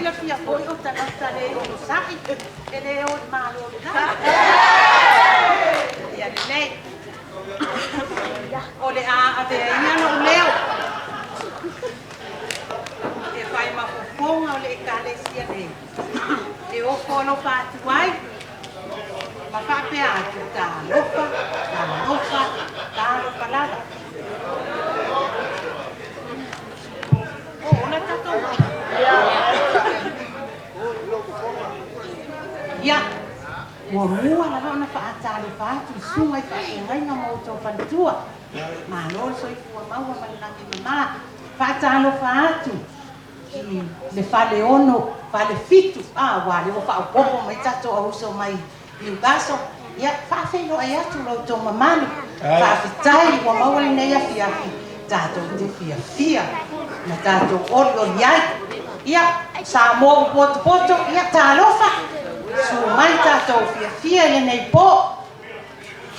Silafia foi o tagata lē onosa'i e lē o i le Malo lena. Ia lelei. O le a avea ia lo'u leo e fai ma fofoga o le Ekalesia nei e ofo alofa atu ai ma faapea atu, talofa, talofa, talofa lava. O ola tatou. Ia, muamua lava ona faatalofa atu i susuga i faafeagaiga ma outou faletua. Malo le soifua maua ma le lagi mamā. Faatalofa atu i le faleono, falefitu, a ua lea ua faaopoopo mai tatou auuso mai Newcastle. Ia, faafeiloai atu lo outou mamalu. Faafetai ua maua lenei afiafi tatou te fiafia ma tatou olioli ai. Ia, Samoa ua potopoto, ia talofa, su mai tatou fiafia i lenei po.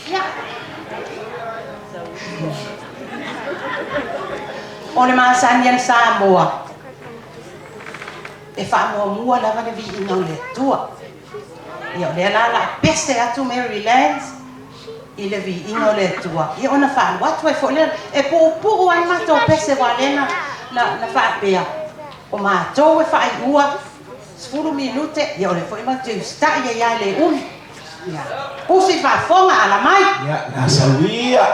Ia, o le masani a le Samoa, e faamuamua lava le viiga o le Atua. Ia, o lea la la pese atu Marylands i le viiga o le Atua. Ia, ona faalu atu ai foi lea, e puupuu ai matou pese ua lea na faapea, o matou e faaiua 10 minute, ia o lea foi matou te usitai ai lava i le umi. Ia, pusi faafofoga ala mai. Ia, nasauia.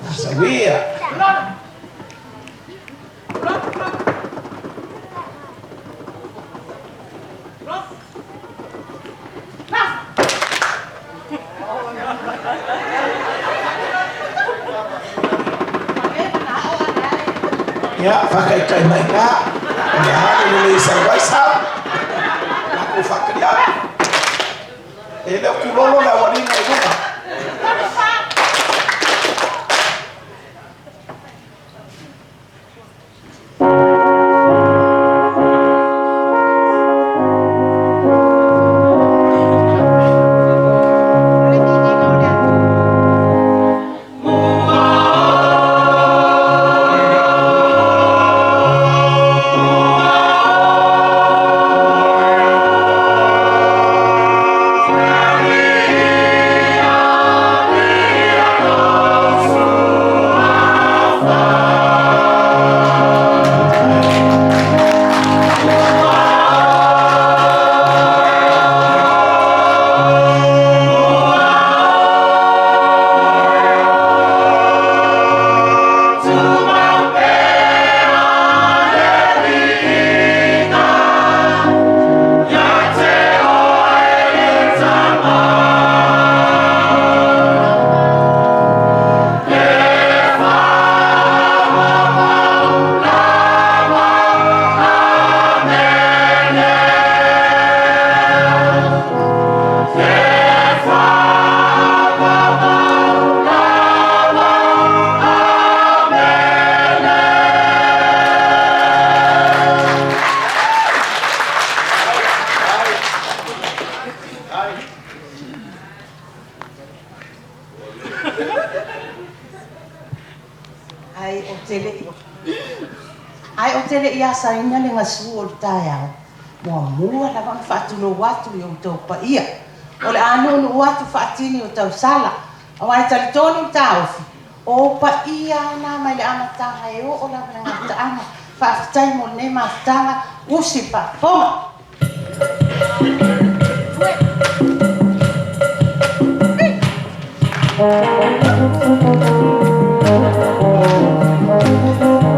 Nasauia. Ia, whakaitai mai ngā. O le hale le le sau ai sau. Lako whakaria. E leo kulolo le awalina i lunga. O le viiga o le Atua. Ai o te le ai o te le i asaina le gasu o le taeao, muamua lava ona faatulou atu i outou paia. O le a nuunuu atu faatini o tausala, auā e talitonu le taofi, o paia na mai le amataga e oo lava le gataaga. Faafetai mo lenei mafutaga, usi le faafofoga. Oh, my, my, my, my,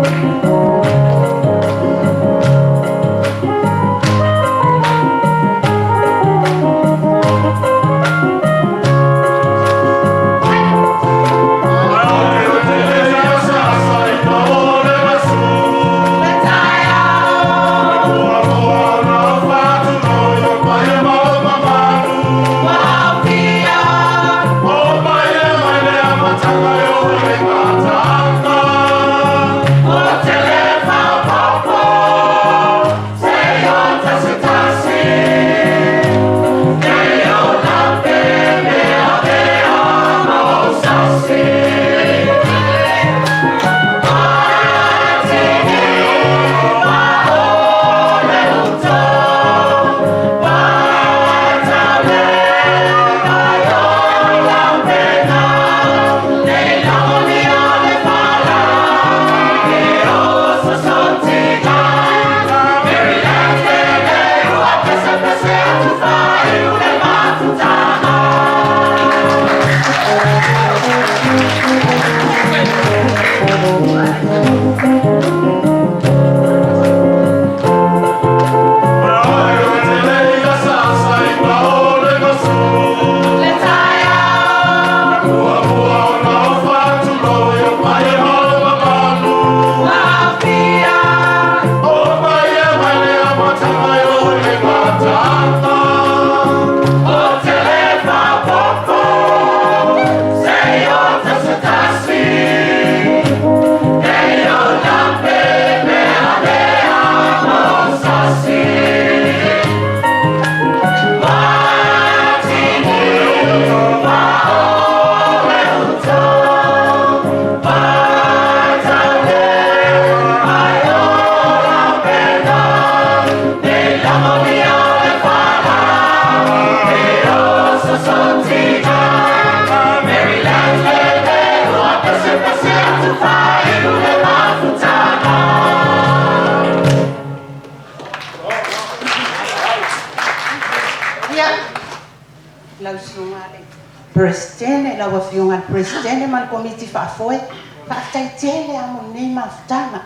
le Peresetene ma le Komiti Faafoe, faafetai tele lava mo lenei mafutaga.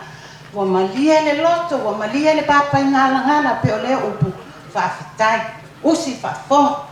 Ua malie le loto, ua malie le papaigalagala, pei o lea upu, faafetai. Usi faafofoga.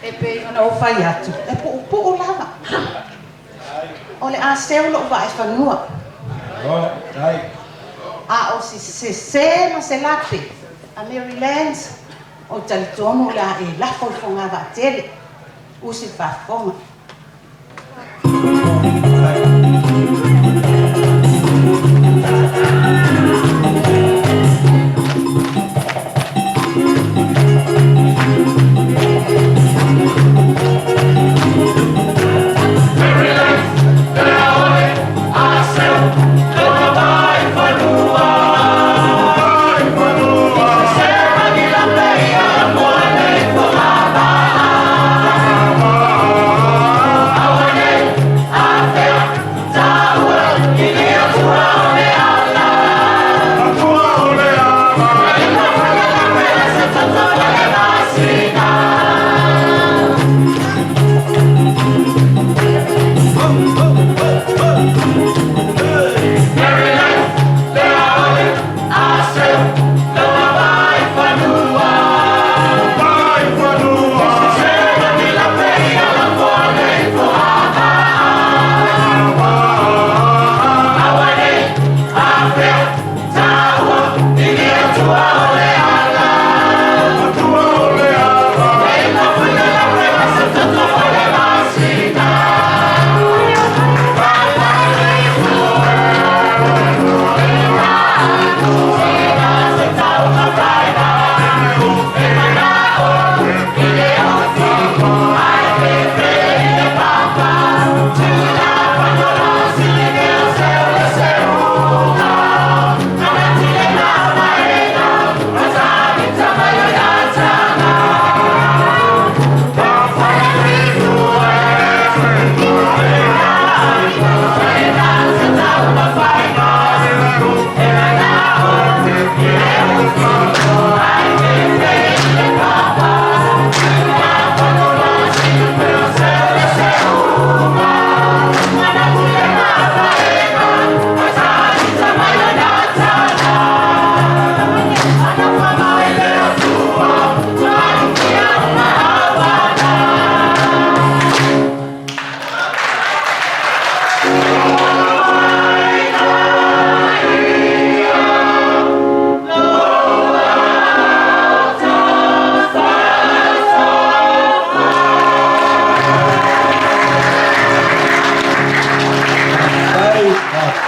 E pei ona ou fai atu, e puupuu lava. O le a seu lou vaefanua. A o se sese ma se lape a Maryland, ou te talitonu o le a e lafo i fogavaatele. Usi faafofoga.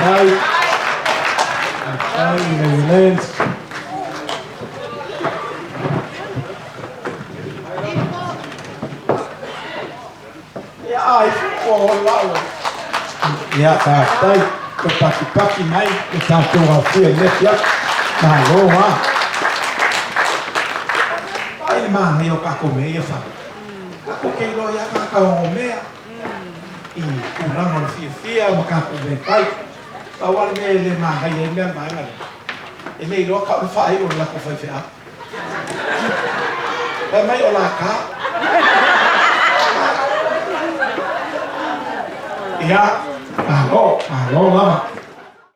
Faafetai, faafetai i le Lance. Ia, ai, ua ola ua. Ia, faafetai, ua patipati mai le tatou aofia i lenei afiafi. Malo lava. Ai le manaia o tatou mea ia fai. Tatou te iloa ai lava tagata onomea i tulaga o le fiafia ma tatou mea fai. Pau lava le mea e le manaia ai le mea a le vaega lea, e le iloa tau le faaiu o le latou faifeau. Fai mai o lata. Ia, malo, malo lava.